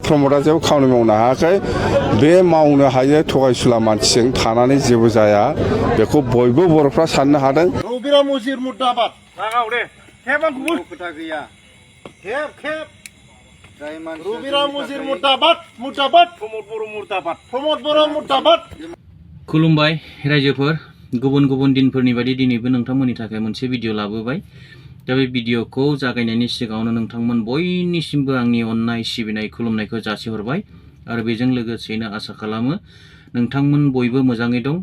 प्रमदआ जेबो खामानि मावनो हायाखै बे मावनो हायो थगायसुला मानसिजों थानानै जेबो जाया बेखौ बयबो बर'फ्रा साननो हादों रबिराम उजिर मुर्दाबाद लागाव दे खेब आंखौबो खोथा गैया खेब रबिराम उजिर मुर्दाबाद प्रमद बर' मुर्दाबाद खुलुमबाय रायजोफोर गुबुन गुबुन दिनफोरनि बायदि दिनैबो नोंथांमोननि थाखाय मोनसे भिडिअ लाबोबाय दा बे भिडिअखौ जागायनायनि सिगाङावनो नोंथांमोन बयनिसिमबो आंनि अननाय सिबिनाय खुलुमनायखौ जासिहरबाय आरो बेजों लोगोसेनो आसा खालामो नोंथांमोन बयबो मोजाङै दं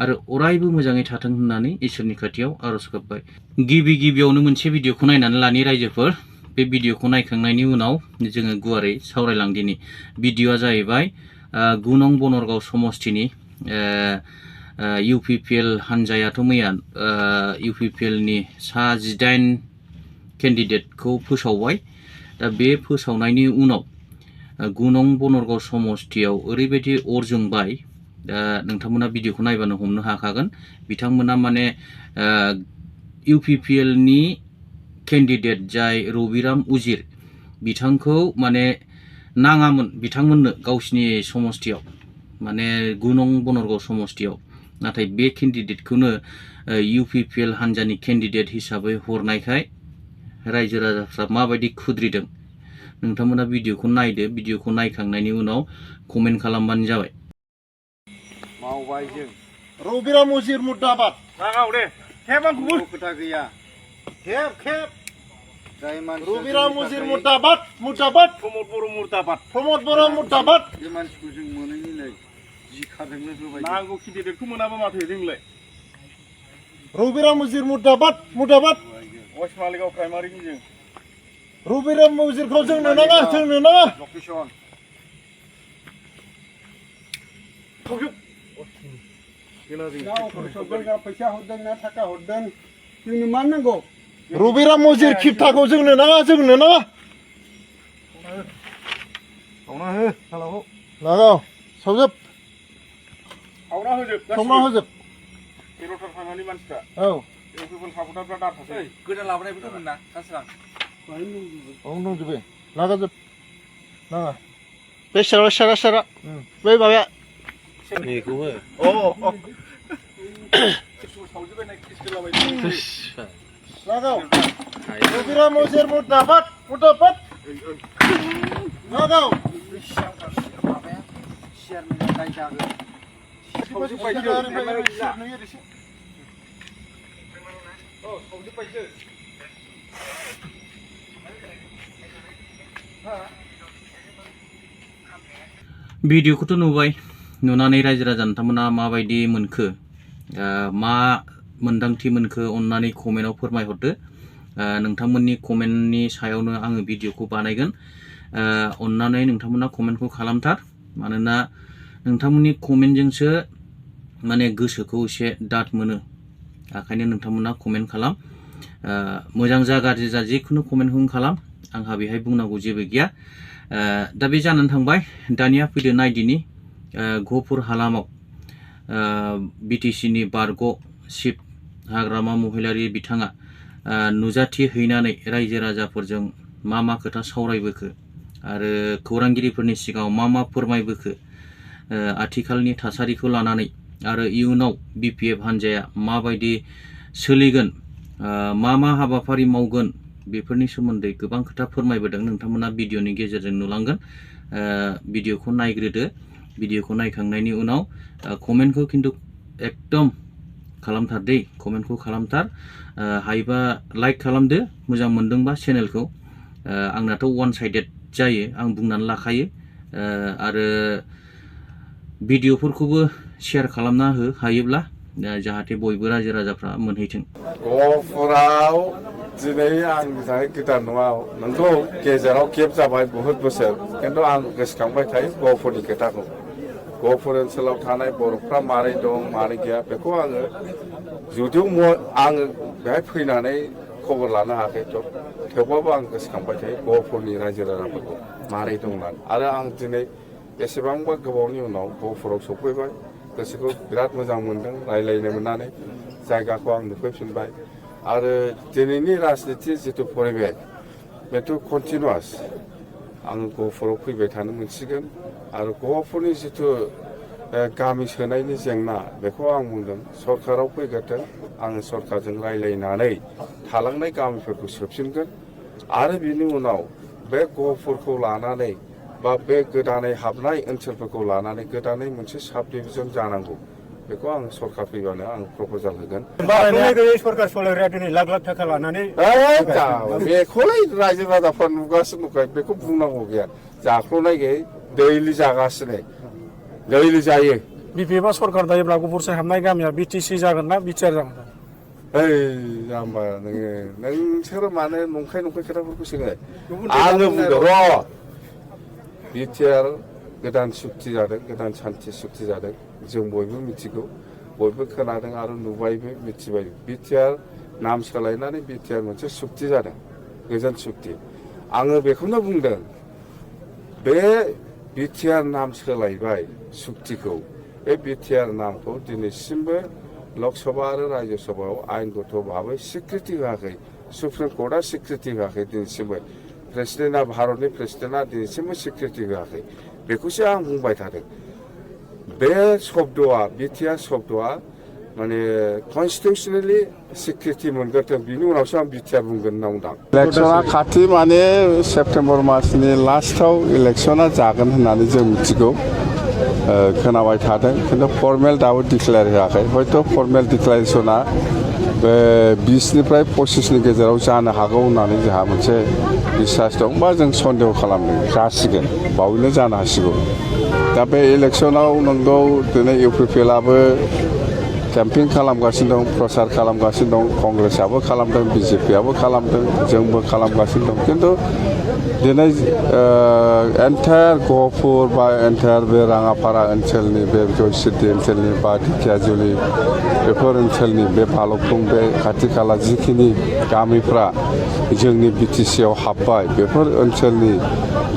आरो अरायबो मोजाङै थाथों होननानै इसोरनि खाथियाव आरज गाबबाय गिबियावनो मोनसे भिडिअखौ नायनानै लानि रायजोफोर बे भिडिअखौ नायखांनायनि उनाव जोङो गुवारै सावरायलांदिनि भिडिअआ जाहैबाय 9 नं बनरगाव समस्थिनि UPPL हान्जायाथ' मैया UPPL नि सा 18 केन्डिडेटखौ फोसावबाय दा बे फोसावनायनि उनाव 9 नं बनरगाव समस्थियाव ओरैबायदि अर जोंबाय दा नोंथांमोना भिडिअखौ नायबानो हमनो हाखागोन बिथांमोना माने UPPL नि केन्डिडेट जाय रबिराम उजिर बिथांखौ माने नाङामोन बिथांमोननो गावसिनि समस्थियाव माने 9 नं बनरगाव समस्थियाव नाथाय बे केन्डिडेटखौनो UPPL हान्जानि केन्डिडेट हिसाबै हरनायखाय रायजो राजाफ्रा माबायदि खुद्रिदों नोंथांमोना भिडिअखौ नायदो भिडिअखौ नायखांनायनि उनाव कमेन्ट खालामबानो जाबाय मावबाय जों रबिराम उजिर मुर्दाबाद लागाव दे खेब आंखौबो खोथा गैया खेब रबिराम उजिर मुर्दाबाद प्रमद बर' मुर्दाबाद बे मानसिखौ जों मोनैनि नै जिखाजोंनो होबाय नांगौ केन्डिडेटखौ मोनाबा माथो जोंलाय रबिराम उजिर मुर्दाबाद वेस्ट मालिगाव प्राइमारिनि जों रबिराम उजिरखौ जोंनो नाङा लकेसन फैसा हरदों ना थाखा हरदों जोंनो मा नांगौ रबिराम उजिर खिबथाखौ जोंनो नाङा सावना हो लागाव सावजोब सावना होजोब तेर'था थांनानै मानसिफ्रा औ गुबुन सापर्टारफ्रा दाथासै गोदान लाबोनायबो दंमोन ना कासरां दंजोबो लागाजोब नाङा बे सारा बै माबाया बेखौबो लागाव रबिराम उजिर मुर्दाबाद लागाव भिडिअखौथ' नुबाय नुनानै रायजो राजा नोंथांमोना माबायदि मोनखो मा मोन्दांथि मोनखो अन्नानै कमेन्टआव फोरमायहरदो नोंथांमोननि कमेन्टनि सायावनो आङो भिडिअखौ बानायगोन अन्नानै नोंथांमोना कमेन्टखौ खालामथार मानोना नोंथांमोननि कमेन्टजोंसो माने गोसोखौ एसे दाद मोनो ओंखायनो नोंथांमोना कमेन्ट खालाम मोजां जा गाज्रि जा जिखुनु कमेन्टखौनो खालाम आंहा बेहाय बुंनांगौ जेबो गैया दा बे जानानै थांबाय दानिया फैदो नायदिनि गहपुर हालामाव BTC नि बारग' चिफ हाग्रामा महिलारि बिथाङा नुजाथि हैनानै रायजो राजाफोरजों मा खोथा सावरायबोखो आरो खौरांगिरिफोरनि सिगाङाव मा फोरमायबोखो आथिखालनि थासारिखौ लानानै आरो इयुनाव BPF हान्जाया माबायदि सोलिगोन मा हाबाफारि मावगोन बेफोरनि सोमोन्दै गोबां खोथा फोरमायबोदों नोंथांमोना भिडिअनि गेजेरजों नुलांगोन भिडिअखौ नायग्रोदो भिडिअखौ नायखांनायनि उनाव कमेन्टखौ खिन्थु एकदम खालामथार दै कमेन्टखौ खालामथार हायोबा लाइक खालामदो मोजां मोनदोंबा चेनेलखौ आंनाथ' वान साइडेड जायो आं बुंनानै लाखायो आरो भिडिअफोरखौबो शेयार खालामना हो हायोब्ला जाहाथे बयबो रायजो राजाफ्रा मोनहैथों गहपुराव दिनै आं जाय गोदान नङा नोंगौ गेजेराव गेप जाबाय बहुद बोसोर खिन्थु आं गोसोखांबाय थायो गहपुरनि खोथाखौ गहपुर ओनसोलाव थानाय बर'फ्रा मारै दं मारै गैया बेखौ आङो जुदिও आङो बेहाय फैनानै खबर लानो हायाखै थेवबाबो आं गोसोखांबाय थायो गहपुरनि रायजो राजाफोरखौ मारै दं होननानै आरो आं दिनै बेसेबांबा गोबावनि उनाव गहपुराव सफैबाय गोसोखौ बिराद मोजां मोनदों रायलायनो मोननानै जायगाखौ आं नुफैफिनबाय आरो दिनैनि राजनिति जितु परिबेश बेथ' कन्टिनिउआस आङो गहपुराव फैबाय थानो मोनसिगोन आरो गहपुरनि जिथु गामि सोनायनि जेंना बेखौ आं बुंदों सरकाराव फैग्रोथों आङो सरकारजों रायज्लायनानै थालांनाय गामिफोरखौ सोफिनगोन आरो बिनि उनाव बे गहपुरखौ लानानै बा बे गोदानै हाबनाय ओनसोलफोरखौ लानानै गोदानै मोनसे साब डिभिजन जानांगौ बेखौ आं सरकार फैबानो आं प्रप'जाल होगोन सरकार सलायग्राया दिनै लाख लाख थाखा लानानै बेखौलाय रायजो राजाफ्रा नुगासिनो दंखायो बेखौ बुंनांगौ गैया जाख्ल'नाय गैयै दैलि जागासिनो दैलि जायो बिपिएफआ सरकार दायोब्ला गहपुरसिम हाबनाय गामिया बिटिसि जागोन ना बिटिआर जागोन ओइ जाम्बा नोंसोर मानो नंखाय खोथाफोरखौ सोङो आङो बुंदों र' बिटिआर गोदान सुक्ति जादों गोदान सान्थि सुक्ति जादों जों बयबो मिथिगौ बयबो खोनादों आरो नुबायबो मिथिबायबो बिटिआर नाम सोलायनानै बिटिआर मोनसे सुक्ति जादों गोजोन सुक्ति आङो बेखौनो बुंदों बे बिटिआर नाम सोलायबाय सुक्तिखौ बे बिटिआर नामखौ दिनैसिमबो लकसभा आरो राज्य सभायाव आयेनगत भाबै स्वीकृति होआखै सुप्रिम कर्टआ स्वीकृति होआखै दिनैसिमबो प्रेसिडेन्टआ भारतनि प्रेसिडेन्टआ दिनैसिमबो स्वीकृति होआखै बेखौसो आं बुंबाय थादों बे शब्दआ बिटिआर शब्दआ माने कन्स्टिटिउसनेलि स्वीकृति मोनग्रोथों बिनि उनावसो आं बिटिआर बुंगोन होनना बुंदों इलेक्सना खाथि माने सेप्तेम्बर मासनि लास्टआव इलेक्सना जागोन होननानै जों मिथिगौ खोनाबाय थादों खिन्थु फर्मेल दाबो डिक्लेयार होआखै हयथ' फर्मेल डिक्लेरेसना 20निफ्राय 25नि गेजेराव जानो हागौ होननानै जोंहा मोनसे बिसास दं बा जों सन्देह खालामदों जासिगोन बावैनो जानो हासिगौ दा बे इलेक्सनाव नंगौ दिनै इउपिपिएलआबो केम्पिं खालामगासिनो दं प्रचार खालामगासिनो दं कंग्रेसआबो खालामदों बिजेपिआबो खालामदों जोंबो खालामगासिनो दं खिन्थु दिनै एन्टायार गहपुर बा एन्टायार बे राङापारा ओनसोलनि बे जयसिद्धि ओनसोलनि बा ढेकियाजुलि बेफोर ओनसोलनि बे भालुकफुं बे खाथि खाला जिखिनि गामिफ्रा जोंनि बिटिसिआव हाबबाय बेफोर ओनसोलनि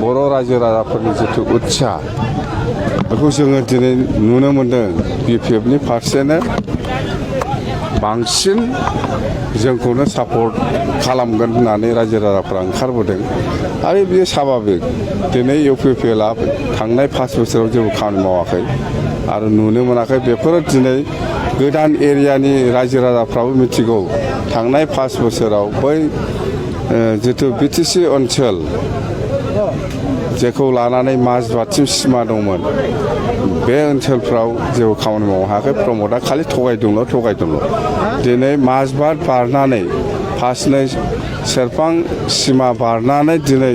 बर' रायजो राजाफोरनि जिथु उत्साह बेखौ जोङो दिनै नुनो मोन्दों बिपिएफनि फारसेनो बांसिन जोंखौनो सापर्ट खालामगोन होननानै रायजो राजाफ्रा ओंखारबोदों आरो बेयो स्वाभाबिक दिनै इउपिपिएलआ थांनाय 5 बोसोराव जेबो खामानि मावाखै आरो नुनो मोनाखै बेफोरो दिनै गोदान एरियानि रायजो राजाफ्राबो मिथिगौ थांनाय 5 बोसोराव बै जिथु बिटिसि ओनसोल जेखौ लानानै माजबातसिम सिमा दंमोन बे ओनसोलफ्राव जेबो खामानि मावनो हायाखै प्रमदआ खालि थगायदोंल' दिनै माजबाट बारनानै फार्स्टनै सेरफां सिमा बारनानै दिनै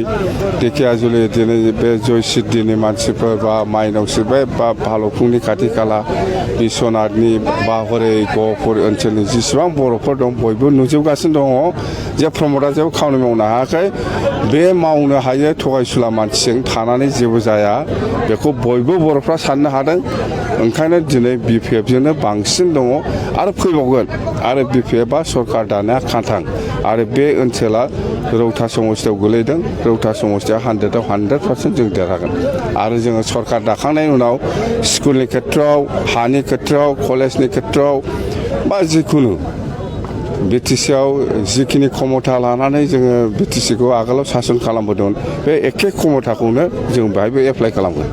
ढेकियाजुलि दिनै बे जयसिद्धिनि मानसिफोर बा माइनावसि बा भालुकफुंनि खाथि खाला बिश्वनाथनि बा हरै गहपुर ओनसोलनि जेसेबां बर'फोर दं बयबो नुजोबगासिनो दङ जे प्रमदआ जेबो खामानि मावनो हायाखै बे मावनो हायो थगायसुला मानसिजों थानानै जेबो जाया बेखौ बयबो बर'फ्रा साननो हादों ओंखायनो दिनै बिपिएफजोंनो बांसिन दङ आरो फैबावगोन आरो बिपिएफआ सरकार दानाया खाथां आरो बे ओनसोला रौता समस्तियाव गोलैदों रौता समस्तिया 100आव 100% जों देरहागोन आरो जोङो सरकार दाखांनायनि उनाव स्कुलनि खेथ्रआव हानि खेथ्रआव कलेजनि खेथ्रआव बा जिखुनु बिटिसिआव जिखिनि क्षमता लानानै जोङो बिटिसिखौ आगोलाव सासन खालामबोदोंमोन बे एखे क्षमताखौनो जों बेहायबो एप्लाइ खालामगोन